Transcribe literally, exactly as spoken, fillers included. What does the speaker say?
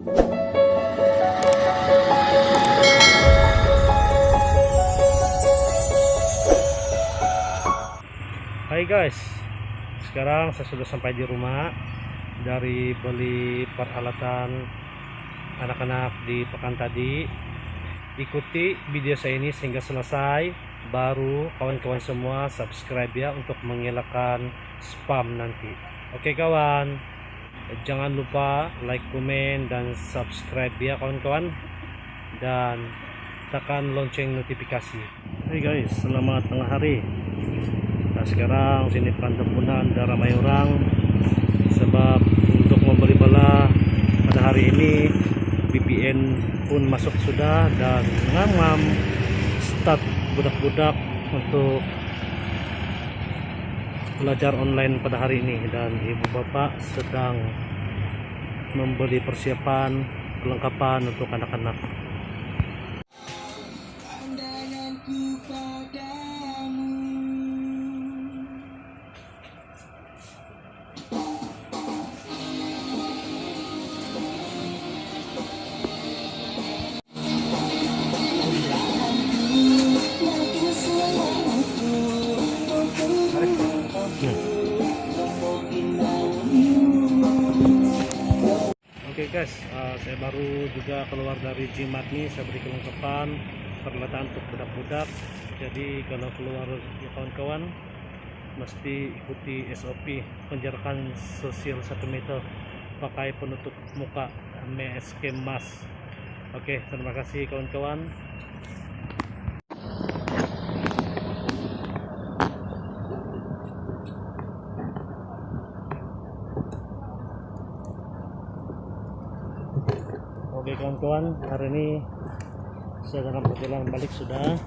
Hai guys, sekarang saya sudah sampai di rumah dari beli peralatan anak-anak di pekan tadi. Ikuti video saya ini sehingga selesai, baru kawan-kawan semua subscribe ya untuk mengelakkan spam nanti. Oke kawan, jangan lupa like, komen, dan subscribe ya kawan-kawan, dan tekan lonceng notifikasi. Hai guys, selamat tengah hari. Nah, sekarang sini Pantampunan dah ramai orang sebab untuk membeli bala pada hari ini, V P N pun masuk sudah dan ngam-ngam start budak-budak untuk belajar online pada hari ini dan ibu bapa sedang membeli persiapan perlengkapan untuk anak-anak. Oke guys, uh, saya baru juga keluar dari G-Mart ni, saya beri kelengkapan peralatan untuk budak-budak. Jadi kalau keluar ya kawan-kawan, mesti ikuti S O P, penjarakan sosial satu meter, pakai penutup muka, M S K mask. Oke, terima kasih kawan-kawan. Oke kawan-kawan, hari ini saya dalam perjalanan balik sudah.